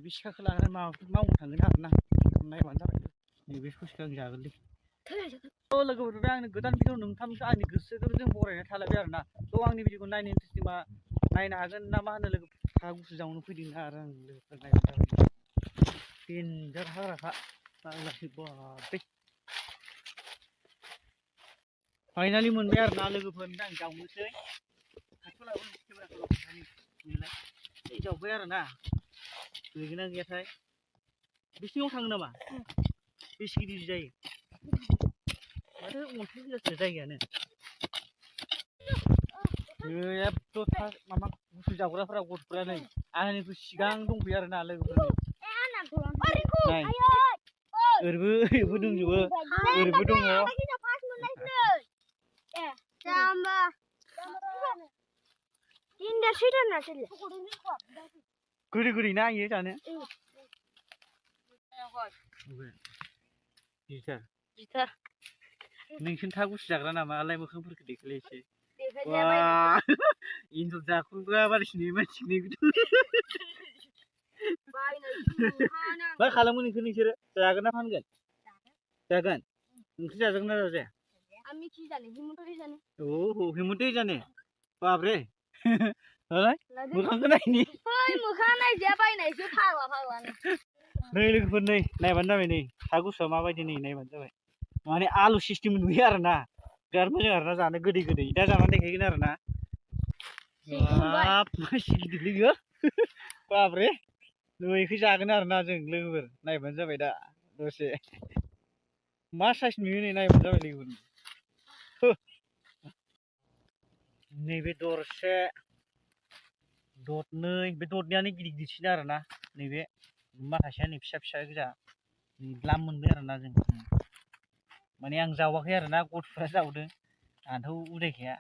बिसिखाखौ लानानै माबाफोर मावनो थांगोन आरोना नायबानो जाबाय नैबे ससेखौ आं जागोनलै लोगोफोर बे आंनि गोदान भिडिअ नोंथांमोनखौ आंनि गोसोजों जों बरायनाय थालायबाय आरोना थ' आंनि भिडिअखौ नायनो इन्टारेस्टिं बा नायनो हागोन ना मा होनो लोगोफोर हा गुसु जावनो फैदों आरो आं लोगोफोर नायबानो जाबाय देन्जार हाग्राखा फाग्लासो बाबरे फाइनालि मोनबाय आरोना लोगोफोर आं जावनोसै खाथियाव लाबोनोसै केमेराखौ जावबाय आरोना गैगोना गैयाथाय बे सिङाव थाङो नामा बेसे गिदिर जायो माथो अन्थाइ गोजासो जायगायानो एबथ' माबा गुसु जावग्राफोरा गथ'फ्रा नै आंनिखौ सिगां दंफैयो आरोना लोगोफोर नाय ओरैबो दंजोबो ओरैबो दङ गोदै गोदै ना इयो जानो गिटार नोंसोर था गुसु जाग्रा नामा आलाय मोखांफोरखौ देखायलाय एसे एन्जर जाखुग्रा बायदिसो नुयो मानसिखौ मा खालामो नोंखौ नोंसोरो जागोन ना फानगोन जागोन ओंख्रि जाजागोन ना जाजाया औ हेमन्त जानो बाब्रे मोखांखौ नायनि नै लोगोफोर नै नायबानो जाबाय नै हा गुसुआ माबायदि नै नायबानो जाबाय माने आलु सिस्टेम नुयो आरोना बिराद मोजां आरोना जानो गोदै गोदै दा जानानै देखायगोन आरोना बाब मासि गिदिरलै बियो बाब्रे नैखौ जागोन आरोना जों लोगोफोर नायबानो जाबाय दा दसे मा साइज नुयो नै नायबानो जाबाय लोगोफोर नैबे दरसे दरनै बे दरनैयानो गिदिर गिदिरसिन आरोना नैबे माखासेया नै फिसा फिसा गोजा द्लाम मोनबाय आरोना जों माने आं जावाखै आरोना गथ'फ्रा जावदों आंथ' उदायखाया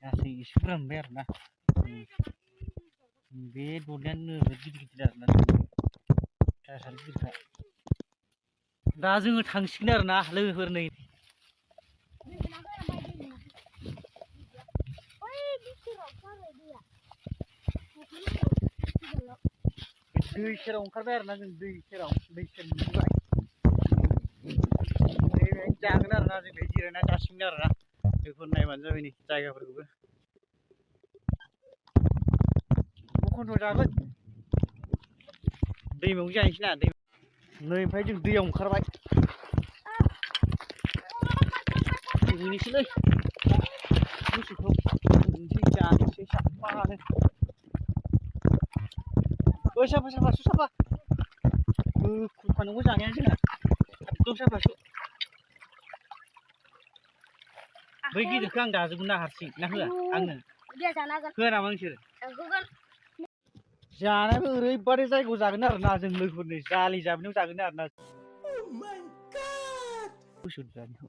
गासै एसे बुरजा मोनबाय आरोना बे दरनैयानो नोगोद गिदिर गिदिर आरोना गिदिरखा दा जोङो थांसिगोन आरोना लोगोफोर नै दै सेराव ओंखारबाय आरोना जों दै सेराव दै सेर मोनबाय जागोन आरोना जों बे जिरायना जासिगोन आरोना बेफोर नायबानो जाबाय नै जायगाफोरखौबो बखन्थ' जागोन दैमायावनो जाहैनोसै ना दै नै ओमफ्राय जों दैयाव ओंखारबाय दुगैनोसैलै गुसुखौ जानोसै साफानो ओइ साफा साफा साफा खुरखानांगौ जानाया जोंहा एकदम साफासो बै गिदिरखौ आं जाजोबगोन ना हारसिं ना होआ आंनो होआ नामा नोंसोर जानायाबो ओरैबादि जायगायाव जागोन आरोना जों लोगोफोरनि जालि जाबनायाव जागोन आरोना गुसु जानायाव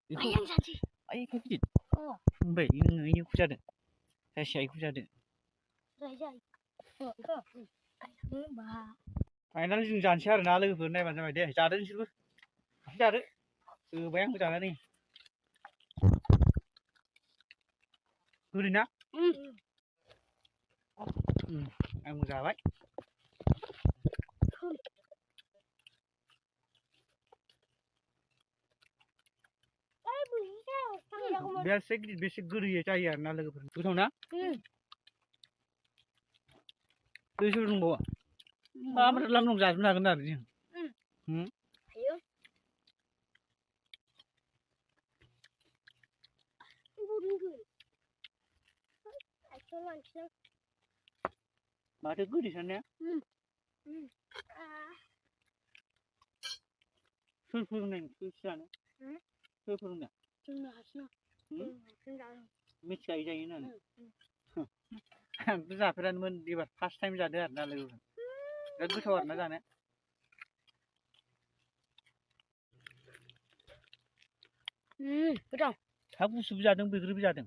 आयखौ गिदिर ओमफ्राय नोङो इनिखौ जादों सायसे आइखौ जादों फाइनालि जों जानोसै आरोना लोगोफोर नायबानो जाबाय दे जादो नोंसोरबो जादो होबाय आंबो जानानै गोदै ना आंबो जाबाय बेसे गिदिर बेसे गोदै जायो आरोना लोगोफोर गोथाव ना दैसो दंबावो माबोरै लामनांगौ जाजोबनो हागोन आरो जों माथो गोदै साननाया सोर फोरोंनाय नोंखौ जानो सोर फोरोंनाय मिथिखायो जायो होननानै आंथ' जाफेरानोमोन एबार फार्स्ट टाइम जादों आरोना लोगोफोर बिराद गोथाव आरोना जानो गोथाव हा गुसुबो जादों बैग्रिबो जादों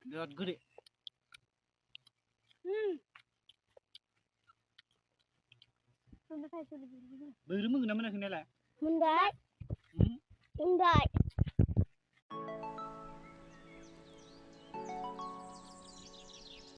बिराद गोदै बोरै मोनगोन ना मोनाखै नायलाय मोनबाय उम मोनबाय